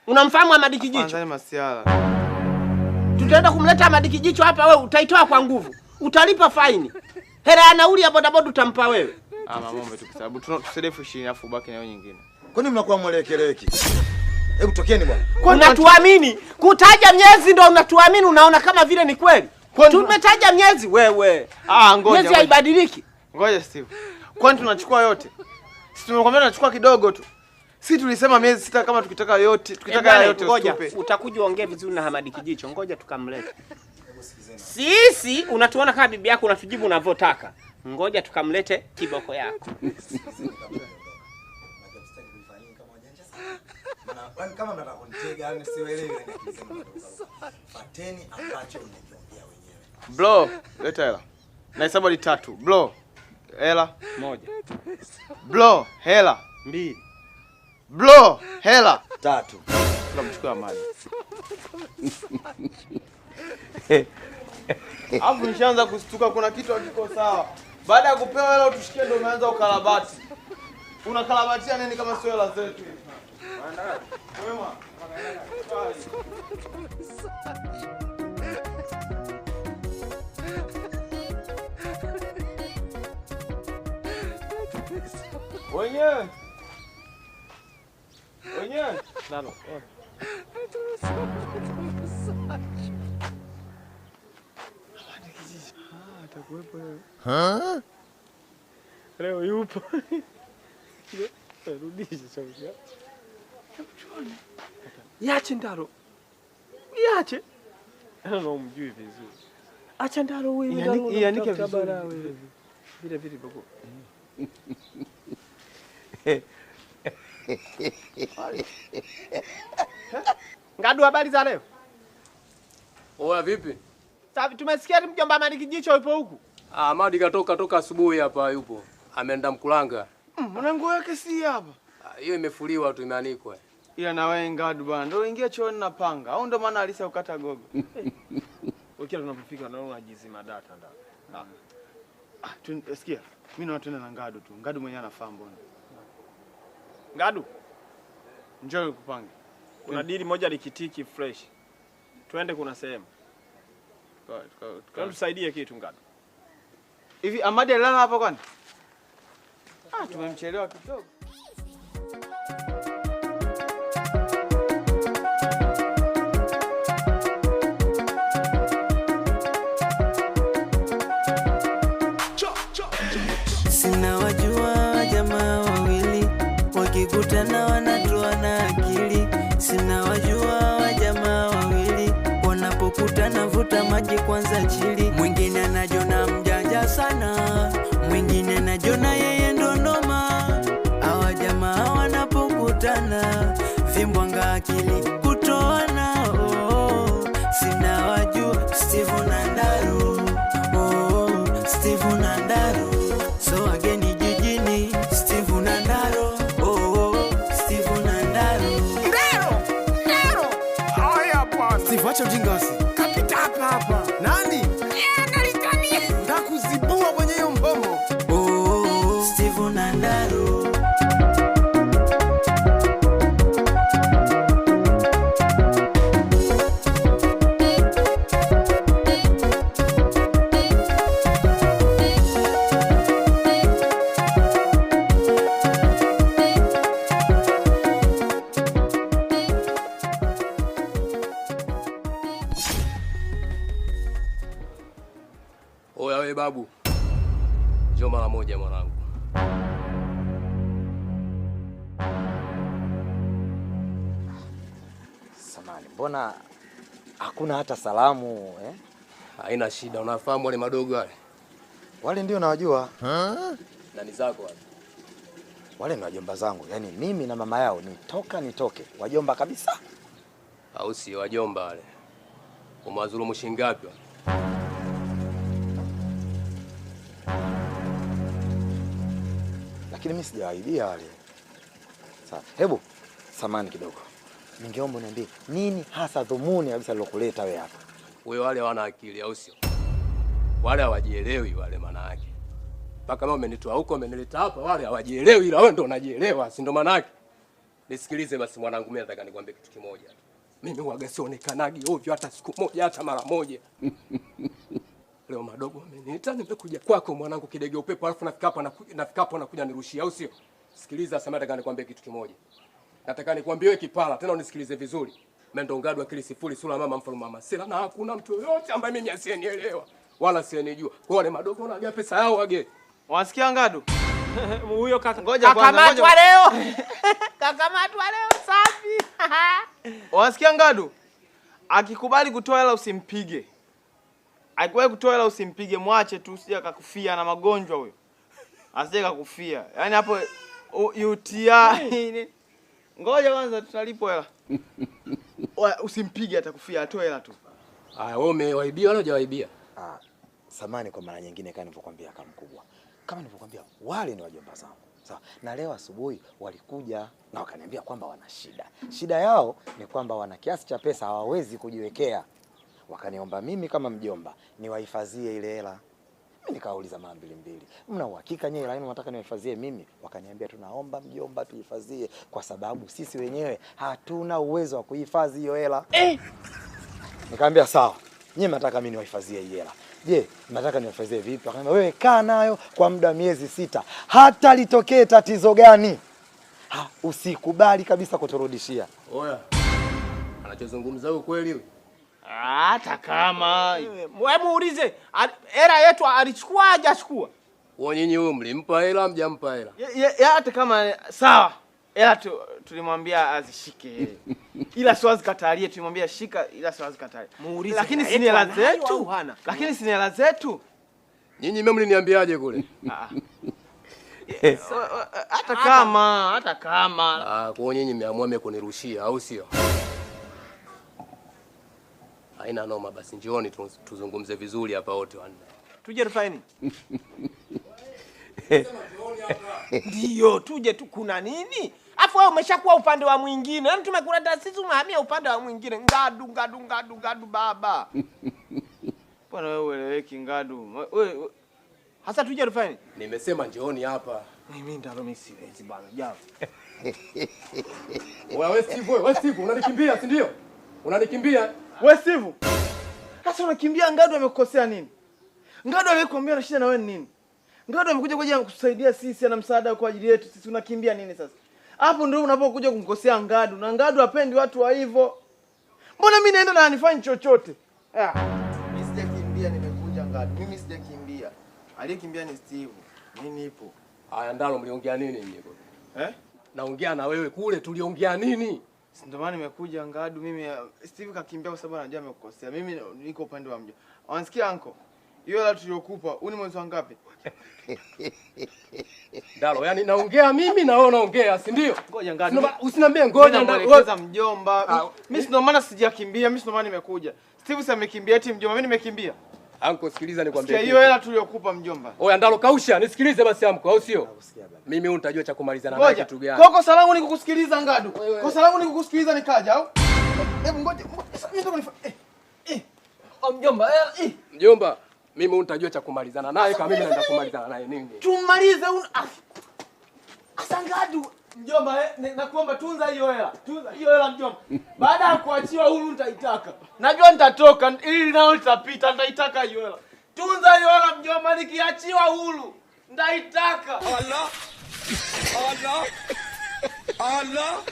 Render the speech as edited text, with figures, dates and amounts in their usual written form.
Unamfahamu Amadi Kijicho? Kwanza ni masiala. Tutaenda kumleta Amadi Kijicho hapa, wewe utaitoa kwa nguvu. Utalipa faini. Hela ya nauli ya bodaboda utampa wewe. Ah, mamombe tu kwa sababu tusaidie 20,000 afu ubaki na hiyo nyingine. Kwani mnakuwa mwelekeleweki? Hebu tokeni bwana. Unatuamini? Kutaja miezi ndo unatuamini, unaona kama vile ni kweli. Tumetaja miezi wewe. Ah, ngoja. Miezi haibadiliki. Ngoja Steve. Kwani tunachukua yote? Si tumekwambia tunachukua kidogo tu. Si tulisema miezi 6 kama tukitaka yote, tukitaka haya yote ngoja, usitupe. utakuja uongee vizuri na Hamadi Kijicho. Ngoja tukamlete. Sisi unatuona kama bibi yako, unatujibu unavyotaka. Ngoja tukamlete kiboko yako. Kama mnataka kunitega, yani sielewi yani akili zenu mnatoka. Fateni ambacho mnakiongea wenyewe. Bro, leta hela. Na hesabu ni 3. Bro, hela 1. Bro, hela 2. Bro, hela 3. Tunamchukua maji. Alafu nishaanza kustuka kuna kitu hakiko sawa. Baada ya kupewa hela utushikie ndio umeanza ukarabati. Unakarabatia nini kama sio hela zetu? Wema. Wenyewe. Wenyewe. Nalo. Ah, leo. Leo yupo. Rudisha sauti. Iache Ndaro. Iache. Ana umjui vizuri. Acha Ndaro wewe. Ndaro Ianike unamtafuta vizuri. bara wewe. Vile vile boko. Ngadu, habari za leo? Oya, vipi? Safi, tumesikia mjomba Amadi Kijicho yupo huku. Ah, Amadi katoka toka asubuhi hapa yupo. Ameenda Mkulanga. Mbona nguo yake si hapa? Ah, hiyo imefuliwa tu, imeanikwa. Ila na wewe Ngadu bwana, ndio ingia chooni na panga. Au ndio maana Alisa ukata gogo. Wewe kila tunapofika naona unajizima data ndani. Ah, sikia. Mimi naona tuende na Ngadu tu. Ngadu mwenyewe anafahamu mbona. Ngadu, Njoo nikupange. kuna dili moja likitiki fresh. Twende kuna sehemu. Twende tusaidie kitu Ngadu. Hivi Amadi alilala hapa kwani? Ah, tumemchelewa kidogo. Sina wajua jamaa wawili wakikutana wanatoa na akili. Sina wajua jamaa wawili wanapokutana vuta maji kwanza chili. Mwingine anajona mjanja sana, mwingine anajona yeye ndo noma. Hawa jamaa wanapokutana vimbwanga akili kutoana. Oh, sina wajua Steve na Ndaro. Oh, Steve na Ndaro. So wageni jijini Steve na Ndaro. Oh, Steve na Ndaro. Ndaro! Ndaro! Haya bwana. Steve, acha ujinga wasi. Kapita hapa hapa. Nani? Analitania. Ndakuzibua kwenye hiyo mbomo. Oh, Steve na Ndaro. Oya we babu. Njoo mara moja mwanangu. Samani, mbona hakuna hata salamu eh? Haina shida, unafahamu wale madogo wale? Wale ndio nawajua. Nani zako wale? Wale ni wajomba zangu. Yaani mimi na mama yao nitoka nitoke. Wajomba kabisa. Au si wajomba wale? Umewadhulumu shilingi ngapi wale? Lakini mimi sijawaibia wale. Sawa. Hebu samani kidogo. Ningeomba uniambie nini hasa dhumuni kabisa lilokuleta wewe hapa? Wewe wale hawana akili au sio? Wale hawajielewi wale maana yake. Mpaka kama umenitoa huko umenileta hapa, wale hawajielewi ila wewe ndio unajielewa, si ndio maana yake? Nisikilize basi mwanangu, mimi nataka nikwambie kitu kimoja. Mimi huaga sionekanagi ovyo hata siku moja hata mara moja. Leo madogo ameniita, nimekuja kwako mwanangu kidege upepo, alafu nafika hapa nakuja nirushia, au sio? Sikiliza sasa, nataka nikwambie kitu kimoja. Nataka nikwambie wewe kipala, tena unisikilize vizuri. Mendo ngadu akili sifuri, sura mama mfalme mama sela, na hakuna mtu yoyote ambaye mimi asiyenielewa wala asiyenijua. Kwa wale madogo wanaga pesa yao wage. Wasikia Ngadu? Huyo kaka Ngoja kwanza, kakamatwa leo. Kakamatwa leo safi. Wasikia Ngadu? Akikubali kutoa hela usimpige. Akikubali kutoa hela usimpige, mwache tu usije akakufia na magonjwa huyo. Asije akakufia. Yaani hapo UTI. Ngoja kwanza tutalipwa hela. Usimpige, atakufia, atoe hela tu. Haya, wewe umewaibia wala hujawaibia? Samani kwa mara nyingine, kama nilivyokuambia kama mkubwa. Kama nilivyokuambia wale ni wajomba zangu. Sawa. Na leo asubuhi walikuja na wakaniambia kwamba wana shida. Shida yao ni kwamba wana kiasi cha pesa hawawezi kujiwekea. Wakaniomba mimi kama mjomba niwahifadhie ile hela. Mimi nikauliza mara mbili mbili, mna uhakika nyewe hela yenu mnataka niwahifadhie mimi? Wakaniambia tunaomba mjomba tuhifadhie kwa sababu sisi wenyewe hatuna uwezo wa kuhifadhi hiyo hela. Nikamwambia sawa, nyinyi mnataka mimi niwahifadhie hii hela. Je, mnataka niwahifadhie vipi? Akaniambia wewe kaa nayo kwa muda miezi 6. Hata litokee tatizo gani, usikubali kabisa kuturudishia. Oya. Anachozungumza huyo kweli huyo? Hata kama wewe muulize hela yetu alichukua hajachukua? Wewe nyinyi huyo mlimpa hela mjampa hela? Hata kama sawa. Hela tulimwambia azishike. Ila sio azikatalie, tulimwambia shika ila sio azikatalie. Muulize. Lakini si hela zetu. Lakini si hela zetu. Nyinyi mimi mliniambiaje kule? Hata kama, hata kama. Kwa nyinyi mmeamua mimi kunirushia au sio? Haina noma basi, njooni tuzungumze vizuri hapa wote wanne. Tuje tufanye nini? Ndio, tuje tu, kuna nini? Afu wewe umeshakuwa upande wa mwingine. Yaani tumekuleta sisi umehamia upande wa mwingine. Ngadu ngadu ngadu ngadu baba. Bwana wewe ueleweki Ngadu. Wewe hasa tuje tufanye nini? Nimesema njooni hapa. Mimi ndalo mimi siwezi bwana, japo. Wewe Steve, wewe Steve unanikimbia si ndio? Unanikimbia? Wewe Steve. Sasa unakimbia Ngadu amekukosea nini? Ngadu amekwambia na shida na wewe nini? Ngadu amekuja kwa ajili ya kutusaidia sisi, ana msaada kwa ajili yetu sisi, unakimbia nini sasa? Hapo ndio unapokuja kumkosea Ngadu, na Ngadu hapendi watu wa hivyo. Mbona mimi naenda na anifanyi chochote? Mimi sijakimbia, nimekuja Ngadu. Mimi sijakimbia. Aliyekimbia ni Steve. Mimi nipo. Haya Ndalo, mliongea nini nyinyi kule? Naongea na wewe kule tuliongea nini? Si ndio maana nimekuja Ngadu. Mimi Steve kakimbia kwa sababu anajua amekukosea. Mimi niko upande wa mjomba. Unasikia uncle? Hiyo hela tuliyokupa, huu ni mwezi wa ngapi? Ndalo, yani naongea mimi na wewe unaongea, si ndio? Ngoja Ngadu. Usiniambie ngoja Ndalo. Mjomba. Mimi si ndio maana sijakimbia, mimi si ndio maana nimekuja. Steve si amekimbia eti mjomba, mimi nimekimbia. Anko, sikiliza nikwambie. Sikia hiyo hela tuliyokupa mjomba. Oya Ndalo, kausha, nisikilize basi amko, au sio? Mimi huyu nitajua cha kumalizana naye kitu gani. Kwa kosa langu ni kukusikiliza Ngadu. Kosa langu ni kukusikiliza nikaja au? Hebu ngoja. Mimi ndio nifanye. Mjomba, Mjomba, mimi huyu nitajua cha kumalizana naye kama mimi naenda kumalizana naye nini? Tumalize huyu. Asa Ngadu. Mjomba, nakuomba tunza hiyo hela. Tunza hiyo hela mjomba. Baada ya kuachiwa huru nitaitaka. Najua nitatoka ili nao litapita, nitaitaka hiyo hela. Tunza hiyo hela mjomba, nikiachiwa huru nitaitaka. Allah. Allah. Allah.